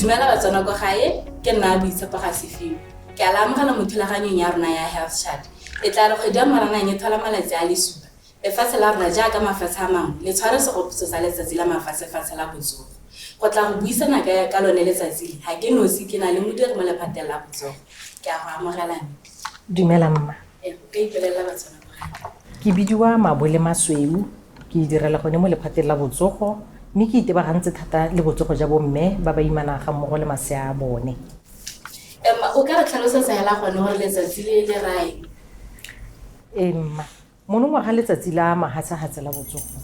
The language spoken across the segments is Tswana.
Dumela Batswana kwa gae, ke nna Boitshepo ga Sefiwe. Ke a la amogela mo thulaganyong ya rona ya Health Chat. E tla re kgwedi ya Moranang e tlhola malatsi a le supa, lefatshe la rona jaaka mafatshe a mangwe le tshware segopotso sa letsatsi la mafatshefatshe la botsogo. Go tla go buisana ka ka lone letsatsi le, ga ke nosi ke na le modiri mo lephateng la botsogo. Ke a go amogela mme. Dumela mma. Ee, o ka ipolelela Batswana kwa gae. Ke bidiwa Mabole Masweu, ke direla gone mo lephateng la botsogo mme ke itebagantse thata le botsogo ja bomme ba baimana ga mmogo le masea a bone. Mma, o ka re tlhalosetsa hela gone gore letsatsi le le raya eng? Ee mma, monongwaga letsatsi la mahatshahatse la botsogo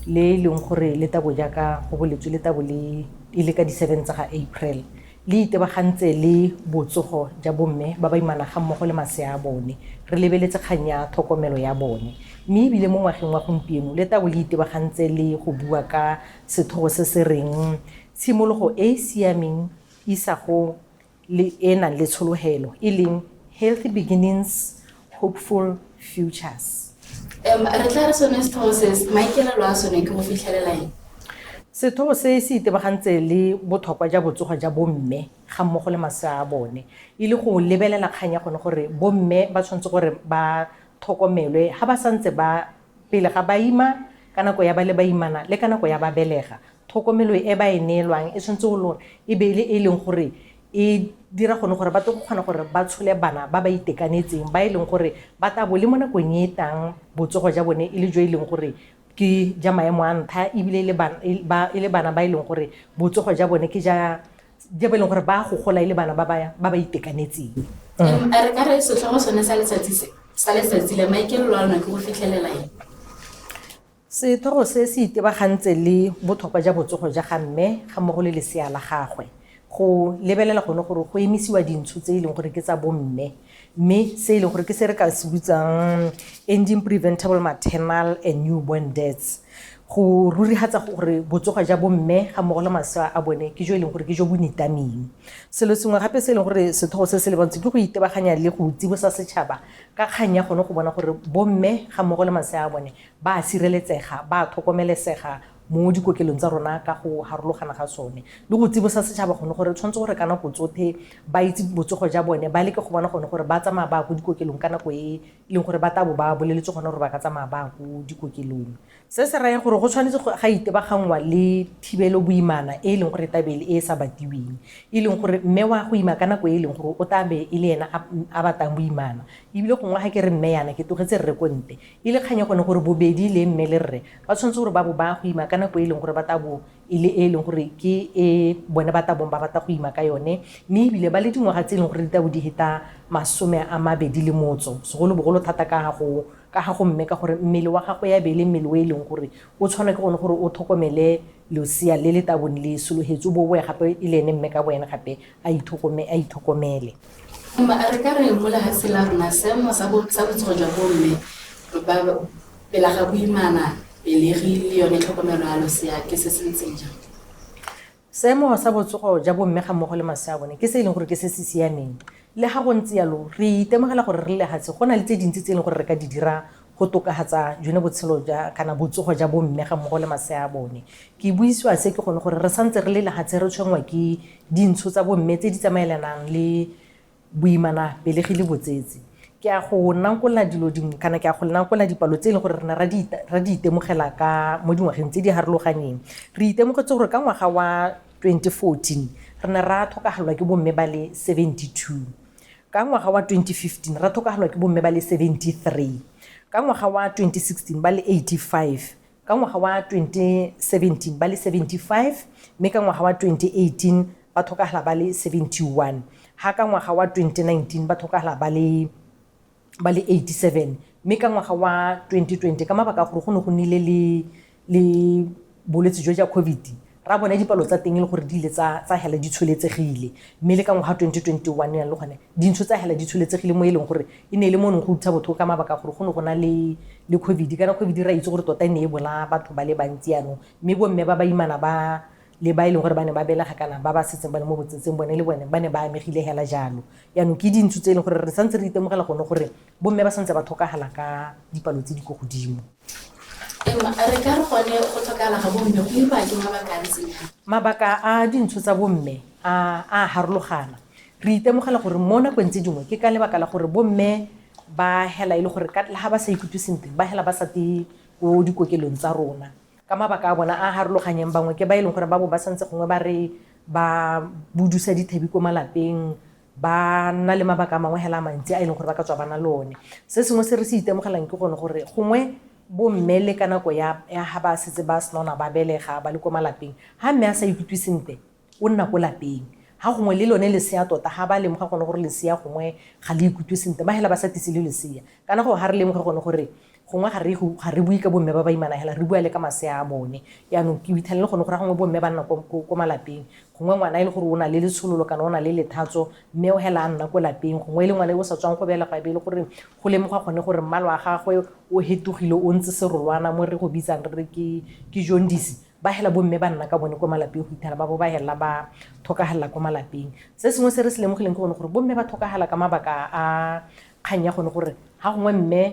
le e leng gore le tabo jaaka go boletswe le tabo le e le ka di-seven tsa ga April le itebagantse le botsogo ja bomme ba baimana ga mmogo le masea a bone, re lebeletse kgang ya tlhokomelo ya bone. Mme ebile mo ngwageng wa gompieno le tabo le itebagantse le go bua ka setlhogo se se reng tshimologo e e siameng isago le e nang le tshologelo, e leng Healthy Beginnings, Hopeful Futures. Re tla re sone setlhogo se, maikaelelo a sone ke go fitlhelela eng? Setlhogo se se itebagantse le botlhokwa ja botsogo ja bomme ga mmogo le masea a bone, e le go lebelela kgang ya gone gore bomme ba tshwanetse gore ba tlhokomelwe ga ba santse ba pele ga ba ima, ka nako ya ba le baimana le ka nako ya ba belega. Tlhokomelo e ba e neelwang e tshwanetse go le gore e be e le e leng gore e dira gone gore ba tle go kgona gore ba tshole bana ba ba itekanetseng, ba e leng gore ba tla bo le mo nakong e e tlang botsogo ja bone e le jo e leng gore ke ja maemo a ntlha, ebile e le bana ba e leng gore botsogo ja bone ke ja ja ba e leng gore ba go gola e le bana ba ba itekanetseng. Re ka re setlhogo sone sa letsatsi se, sa letsatsi le, maikaelelo a lona ke go fitlhelela eng? Setlhogo se se itebagantse le botlhokwa ja botsogo ja ga mme ga mmogo le lesea la gagwe. Go lebelela gone gore go emisiwa dintsho tse e leng gore ke tsa bomme, mme se e leng gore ke se re ka se bitsang ending preventable maternal and newborn deaths. Go rurihatsa gore botsogo ja bomme ga mmogo le masea a bone ke jo e leng gore ke jo bo nitameng. Selo sengwe gape se e leng gore setlhogo se se lebantswe ke go itebaganya le go tsibosa setšhaba ka kgang ya gone go bona gore bomme ga mmogo le masea a bone ba a sireletsega, ba a tlhokomelesega mo dikokelong tsa rona ka go harologana ga sone. Le go tsibosa setšhaba gone gore tshwanetse gore ka nako tsothe ba itse botsogo ja bone, ba leke go bona gone gore ba tsamaya ba ya ko dikokelong ka nako e e leng gore ba tla bo ba boleletswe gone gore ba ka tsamaya ba ya ko dikokelong. Se se raya gore go tshwanetse ga itebaganngwa le thibelo boimana e e leng gore e tla be e le e e sa batiweng, e leng gore mme wa go ima ka nako e e leng gore o tla be e le ena a batlang boimana. Ebile gongwe ga ke re mme yana ke tlogetse rre ko nte, e le kgang ya gone gore bobedi le mme le rre ba tshwanetse gore ba bo ba go ima ka nako e e leng gore ba tla bo e le e e leng gore ke e bone ba tla bong ba batla go ima ka yone, mme ebile ba le dingwaga tse e leng gore di tla bo di heta 25, segolobogolo thata ka ga go ka ga go mme, ka gore mmele wa gagwe ya be e le mmele o e leng gore o tshwanwa ke gone gore o tlhokomele losea le le tla bong le sologetswe, o bo o boe gape e le ene mme ka bo ene gape a itlhokomele. Mma, a re ka re mo lehatsheng la rona seemo sa botsogo jwa bomme ba pela ga boimana, pelegi le yone tlhokomelo ya losea ke se se ntseng jang? Seemo sa botsogo ja bomme ga mmogo le masea a bone ke se e leng gore ke se se siameng. Le ga go ntse jalo, re itemogela gore re le lehatshe go na le tse dintsi tse e leng gore re ka di dira go tokafatsa jone botshelo ja kana botsogo ja bomme ga mmogo le masea a bone. Ke buisiwa se ke gone gore re santse re le lehatshe re tshwenngwa ke dintsho tsa bomme tse di tsamaelanang le boimana, pelegi le botsetse. Ke a go nankola dilo dingwe kana ke a go nankola dipalo tse e leng gore re ne ra di itemogela ka mo dingwageng tse di harologanyeng. Re itemogetse gore ka ngwaga wa 2014 re ne ra tlhokagalelwa ke bomme ba le 72. Ka ngwaga wa 2015 ra tlhokagalelwa ke bomme ba le 73. Ka ngwaga wa 2016 ba le 85. Ka ngwaga wa 2017 ba le 75, mme ka ngwaga wa 2018 ba tlhokagala ba le 71. Ha ka ngwaga wa 2019 ba tlhokagala ba le ba le 87, mme ka ngwaga wa 2020 ka mabaka a gore go ne go nnile le le bolwetse jo ja COVID, ra bona dipalo tsa teng e le gore di ile tsa tsa hela di tsholetsegile. Mme le ka ngwaga 2021 yang le gone dintsho tsa hela di tsholetsegile mo e leng gore e ne e le mo neng go utlwisa botlhoko ka mabaka a gore go ne go na le le COVID. Kana COVID re a itse gore tota e ne e bolaya batho ba le bantsi yanong, mme bomme ba baimana ba le ba e leng gore ba ne ba belega kana ba ba setseng ba le mo botsetseng bone le bone ba ne ba amegile hela jalo. Jaanong ke dintsho tse e leng gore re santse re itemogela gone gore bomme ba santse ba tlhokagala ka dipalo tse di ko godimo. Emma, re ka re gone go tlhokagala ga bomme go iriwa ke mabaka a ntseng jang? Mabaka a dintsho tsa bomme a harologana. Re itemogela gore mo nakong tse dingwe ke ka lebaka la gore bomme ba hela e le gore le ga ba sa ikutlwe sentle, ba hela ba sa te ko dikokelong tsa rona ka mabaka a bona a harologanyeng. Bangwe ke ba e leng gore ba bo ba santse gongwe ba re ba budusa dithebi ko malapeng, ba nna le mabaka a mangwe hela a mantsi a e leng gore ba ka tswa ba na le one. Se sengwe se re se itemogelang ke gone gore gongwe bomme le ka nako ya ga ba setse ba sena ba belega ba le ko malapeng, ga mme a sa ikutlwe sentle o nna ko lapeng. Ga gongwe le lone lesea tota ga ba lemoga gone gore lesea gongwe ga le ikutlwe sentle, ba hela ba sa tise le lesea. Kana go ga re lemoge gone gore gongwe ga re bue ka bomme ba ba imana hela, re bua le ka masea a bone. Yaanong ke iphitlhela le gone gore gongwe bomme ba nna ko malapeng, gongwe ngwana e le gore o na le letshololo kana o na le lethatso, mme o hela a nna ko lapeng. Gongwe e le ngwana o sa tswang go belegwa, e be e le gore go lemoga gone gore mmala wa gagwe o hetogile, o ntse serolwana mo re go bitsang re re ke jaundice. Ba hela bomme ba nna ka bone ko malapeng go ithela ba bo ba hela ba tlhokagalla ko malapeng. Se sengwe se re se lemogileng ke gone gore bomme ba tlhokagala ka mabaka a kgang ya gone gore ga gongwe mme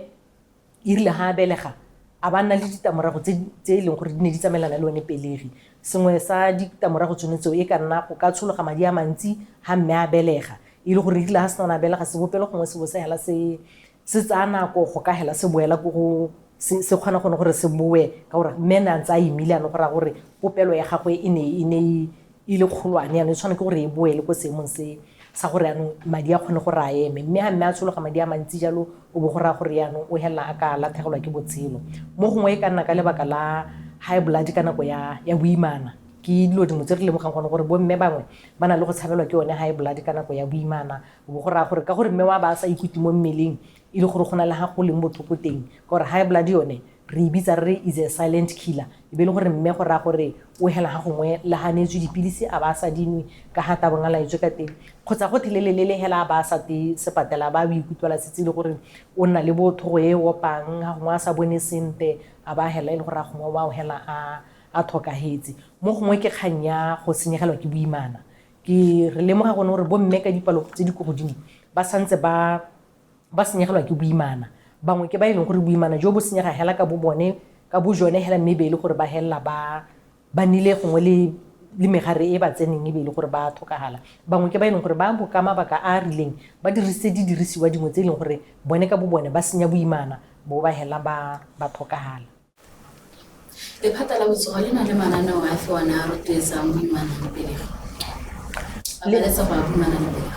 e rile ga a belega a ba nna le ditlamorago tse e leng gore di ne di tsamaelana le one pelegi. Sengwe sa ditlamorago tsone tseo e ka nna go ka tshologa madi a mantsi ga mme a belega, e le gore e rile ga sena a belega sebopelo gongwe se bo se hela se tsaya nako go ka hela se boela ko go se kgona gone gore se boe, ka gore mme ne a ntse a imile ano, go raya gore popelo ya gagwe e ne e le kgolwane, yanong e tshwana ke gore e boele ko seemong se sa gore yanong madi a kgone gore a eme. Mme ga mme a tshologa madi a mantsi jalo, o bo go raya gore yanong o helela a ka latlhegelwa ke botshelo. Mo gongwe e ka nna ka lebaka la high blood ka nako ya boimana. Ke dilo dingwe tse re lemogang gone gore bomme bangwe ba na le go tshabelwa ke yone high blood ka nako ya boimana. O bo go raya gore ka gore mme wa ba a sa ikutlwe mo mmeleng, e le gore go na le ga go leng botlhoko teng, ka gore high blood yone re e bitsa re is a silent killer. E be e le gore mme go raya gore o hela ga gongwe le ga neetswe dipilisi a ba a sa dinwe ka ga tabong a laetswe ka teng, kgotsa go thelelelele hela a ba a sa te sepatela, ba o ikutlwela setse e le gore o nna le bo thogo e opang, ga gongwe a sa bone sentle, a ba hela e le gore a gongwe wa o hela a tlhokahetse. Mo gongwe ke kgang ya go senyegelwa ke boimana. Ke re lemoga gone gore bomme ka dipalo tse di ko godimo ba santse ba senyegelwa ke boimana. Bangwe ke ba e leng gore boimana jo bo senyega hela ka bo bone, ka bo jone hela, mme be e le gore ba helela ba nile gongwe le megare e ba tseneng, e be e le gore ba tlhokagala. Bangwe ke ba e leng gore ba bo ka mabaka a a rileng ba dirisitse didirisiwa dingwe tse e leng gore bone ka bo bone ba senya boimana, bo ba hela ba tlhokagala. Lephata la botsogo le na le mananeo afe one a rotloetsang boimana le pelegi? Pabalesego ya boimana le pelegi.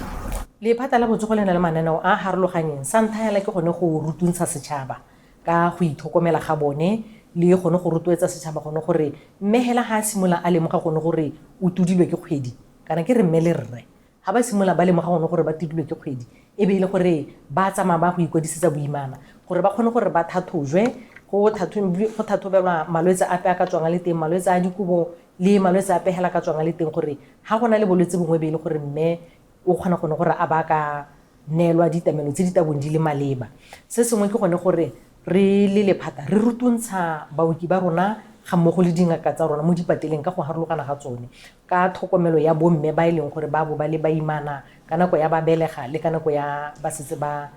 Lephata la botsogo le na le mananeo a a harologanyeng. Sa ntlha hela ke gone go rutuntsha setšhaba ka go itlhokomela ga bone, le gone go rotloetsa setšhaba gone gore mme hela ga a simolola a lemoga gone gore o tudilwe ke kgwedi, kana ke re mme le rre ga ba simolola ba lemoga gone gore ba tudilwe ke kgwedi, e be e le gore ba tsamaya ba go ikwadisetsa boimana gore ba kgone gore ba tlhatlhojwe, go tlhatlhobelwa malwetse ape a ka tswang a le teng, malwetse a dikobo le malwetse ape hela ka tswang a le teng, gore ga go na le bolwetse bongwe be e le gore mme o kgona gone gore a ba ka neelwa ditlamelo tse di tabong di le maleba. Se sengwe ke gone gore re le lephata re rutuntsha baoki ba rona ga mmogo le dingaka tsa rona mo dipateleng ka go harologana ga tsone, ka tlhokomelo ya bomme ba e leng gore ba bo ba le baimana ka nako ya ba belega le ka nako ya ba setse ba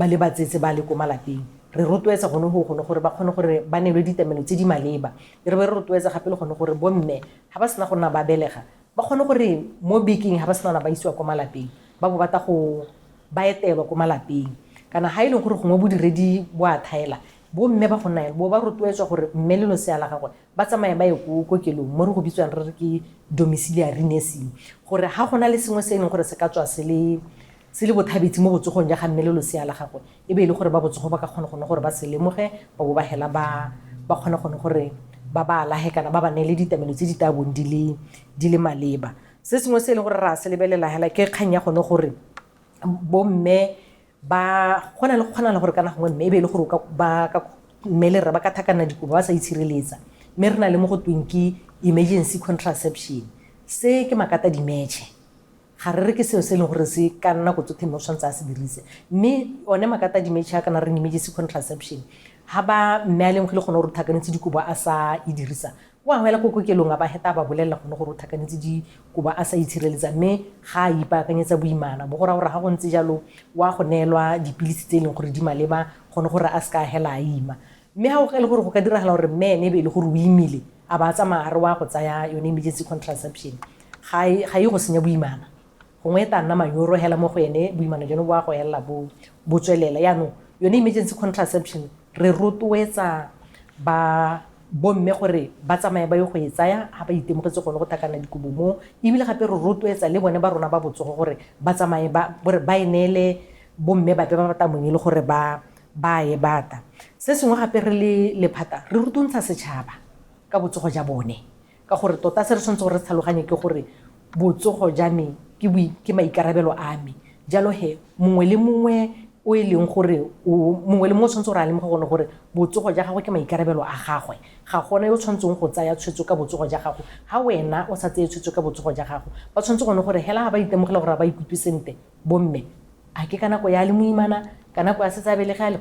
le ba tsetse ba le ko malapeng. Re rotloetsa gone go gone gore ba kgone gore ba neelwe ditlamelo tse di maleba. Re be re rotloetsa gape le gone gore bomme ga ba sena go nna ba belega ba kgone gore mo bekeng ga ba sena ba isiwa ko malapeng, ba bo batla go ba etelwa ko malapeng. Kana ga e leng gore gongwe bodiredi bo a thaela, bomme ba go nna bo ba rotloetswa gore mme le losea la gagwe ba tsamaye ba ye ko kokelong mo re go bitswang re re ke domiciliary nursing, gore ga gona le sengwe se e leng gore se ka tswa se le bothabetsi mo botsogong ja ga mme le losea la gagwe, e be e le gore ba botsogo ba ka kgona gone gore ba se lemoge, ba bo ba hela ba kgone gone gore ba ba alahe kana ba ba neele ditlamelo tse di tla bong di le maleba. Se sengwe se e leng gore ra se lebelela hela ke kgang ya gone gore bomme ba go na le go kgonala gore kana gongwe mme e be e le gore ba ka mme le rre ba ka thakana dikobo ba sa itshireletsa, mme re na le mo go tweng ke emergency contraception. Se ke makata dimetšhe, ga re re ke seo se e leng gore se ka nna nako tsotlhe mme o tshwanetse a se dirise, mme one makata dimetšhe a kana reng emergency contraception, ga ba mme a lemogile gone gore o thakanetse dikobo a sa e dirisa, o a wela ko kokelong a ba heta a ba bolelela gone gore o thakanetse dikobo a sa itshireletsa, mme ga a ipaakanyetsa boimana bo go raya gore ga go ntse jalo wa go neelwa dipilisi tse e leng gore di maleba gone gore a seka a hela a ima. Mme ga e le gore go ka diragala gore mme ene e be e le gore o imile a ba a tsamaya a re wa go tsaya yone emergency contraception, ga e go senya boimana, gongwe e tla nna manyoro hela mo go ene, boimana jone bo a go helela bo tswelela. Yaanong yone emergency contraception re rotloetsa ba bomme gore ba tsamaye ba ye go e tsaya ga ba itemogetse gone go tlhakana dikobo mo, ebile gape re rotloetsa le bone ba rona ba botsogo gore ba tsamaye ba e neele bomme bape ba ba tamong e le gore ba e bata. Se sengwe gape re le lephata re rutuntsha setšhaba ka botsogo ja bone, ka gore tota se re tshwanetse gore re tlhaloganye ke gore botsogo ja me ke maikarabelo a me. Jalo he mongwe le mongwe o e leng gore mongwe le mongwe o tshwanetse gore a lemoge gone gore botsogo ja gagwe ke maikarabelo a gagwe. Ga gona yo o tshwanetseng go tsaya tshwetso ka botsogo ja gago ga wena o sa tseye tshwetso ka botsogo ja gago. Ba tshwanetse gone gore hela ga ba itemogela gore ga ba ikutlwe sentle bomme, a ke ka nako ya le moimana, ka nako ya setse a belege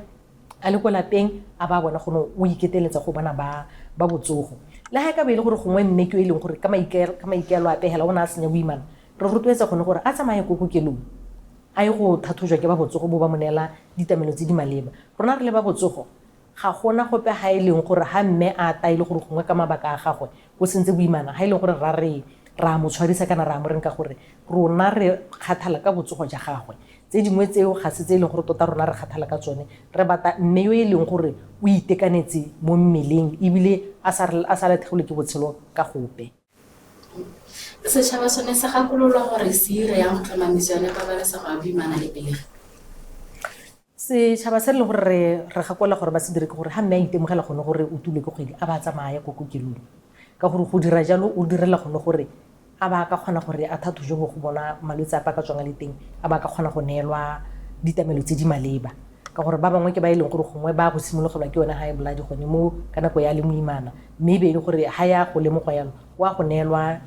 a le ko lapeng, a ba bona gone o iketeletsa go bona ba botsogo. Le ga e ka ba e le gore gongwe mme ke e leng gore ka maikaelo ape hela o ne a senya boimana, re rotloetsa gone gore a tsamaye ko kokelong a ye go tlhatlhojwa ke ba botsogo bo ba mo neela ditamelo tse di maleba. Rona re le ba botsogo ga gona gope ga e leng gore ga mme a ta e le gore gongwe ka mabaka a gagwe o sentse boimana, ga e leng gore ra re ra mo tshwarisa kana ra mo reng, ka gore rona re kgathala ka botsogo ja gagwe. Tse dingwe tseo ga se tse e leng gore tota rona re kgathala ka tsone, re batla mme yo e leng gore o itekanetse mo mmeleng ebile a sa latlhegelwe ke botshelo ka gope. Setšhaba sone se gakololwa gore se ire yang go tlhomamisa yone pabalesego ya boimana le pelegi. Setšhaba se le gore re gakolola gore ba se dire ke gore ga mme a itemogela gone gore o tulwe ke kgwedi, a ba tsamaya ko kokelong, ka gore go dira jalo o direla gone gore a ba ka kgona gore a tlhatlhojwe go bona malwetse a pa ka tswang a le teng, a ba ka kgona go neelwa ditamelo tse di maleba. Ka gore ba bangwe ke ba e leng gore gongwe ba go simologelwa ke yone high blood gone mo ka nako ya le moimana, mme e be e le gore ga ya go lemogwa yalo wa go neelwa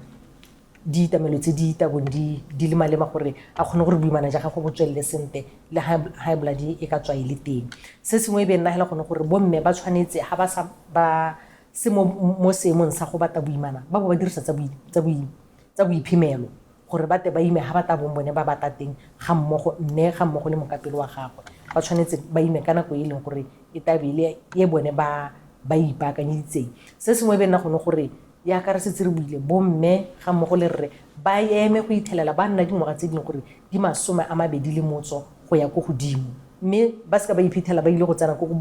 ditamelo tse di tabong di le maleba gore a kgone gore boimana ja gagwe bo tswelele sentle le high blood e ka tswa e le teng. Se sengwe e be nna hela gone gore bomme ba tshwanetse ga ba sa ba se mo seemong sa go batla boimana, ba bo ba dirisa tsa boiphemelo gore ba te ba ime ga ba tla bong bone ba batla teng ga mmogo mme ga mmogo le mokapelo wa gagwe. Ba tshwanetse ba ime ka nako e leng gore e tla be le e bone ba ipaakanyeditseng. Se sengwe e be nna gone gore ya ka re setse re buile, bomme ga mmogo le rre ba eme go ithelela ba nna dingwaga tse dingwe gore di 28 go ya ko godimo, mme ba seka ba iphitlhela ba ile go tsena ko go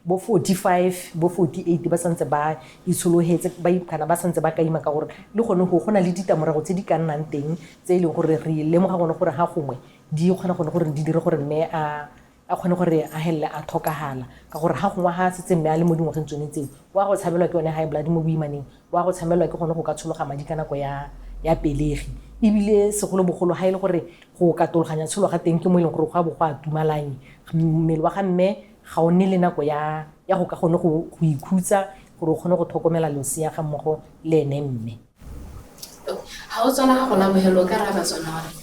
bo 45 bo 48 ba santse ba itshologetse ba kana ba santse ba kaima, ka gore le gone go na le ditamorago tse di ka nnang teng tse e leng gore re lemoga gone gore ga gongwe di kgona gone gore di dire gore mme a kgone gore a helele a tlhokagala, ka gore ga gongwe ga setse mme a le mo dingwageng tsone tseo wa go tshabelwa ke yone high blood mo boimaneng, wa go tshabelwa ke gone go ka tshologa madi ka nako ya pelegi. Ebile segolobogolo ga e le gore go katologanya tsholo ga teng ke mo e leng gore go a bo go a tumalanye, mmele wa ga mme ga o nne le nako ya go ka gone go ikhutsa gore o kgone go tlhokomela losea ga mmogo le ene mme. Ga o tswana ga go labogelo o ka raya Batswana wa reng?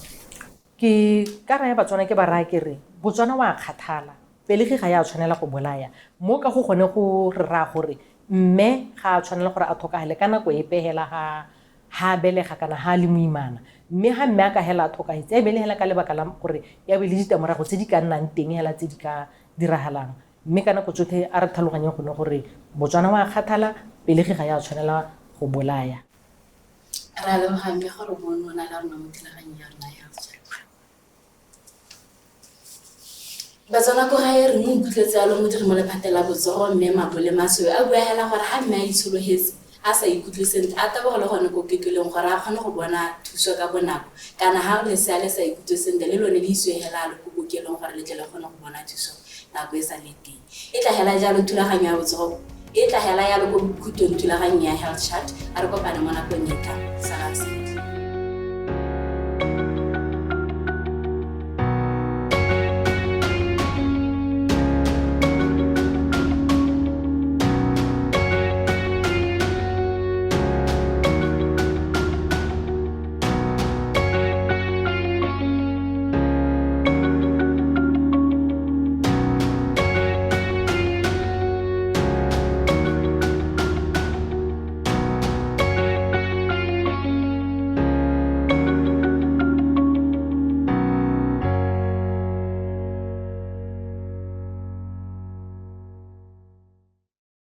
Ke ka raya Batswana ke ba raya ke re Botswana wa kgathala, pelegi ga ya tshwanela go bolaya mo, ka go gone go re raya gore mme ga a tshwanela gore a tlhokagale ka nako epe hela ga belega kana ga le moimana, mme ga mme a ka hela a tlhokagetse a belegela ka lebaka la gore ya be le ditamorago tse di ka nnang teng hela tse di ka diragalang. Mme ka nako tsotlhe a re tlhaloganyeng gone gore Botswana wa kgathala, pelegi ga ya tshwanela go bolaya. Re a leboga mme gore bo o na le rona mo thulaganyong ya rona ya Health Chat. Batswana ko gae re mo ikutlwetse yalo modiri mo lephateng la botsogo mme Mabole Masweu a bua hela gore ga mme a itshologetse a sa ikutlwe sentle a tabogele gone ko kokelong gore a kgone go bona thuso ka bonako, kana ga lesea le sa ikutlwe sentle le lone le isiwe hela le ko kokelong gore le tle le kgone go bona thuso nako e sa le teng. E tla hela jalo thulaganyo ya botsogo, e tla hela yalo ko bokhutong thulaganyo ya Health Chat. A re kopane mo nakong e tlang.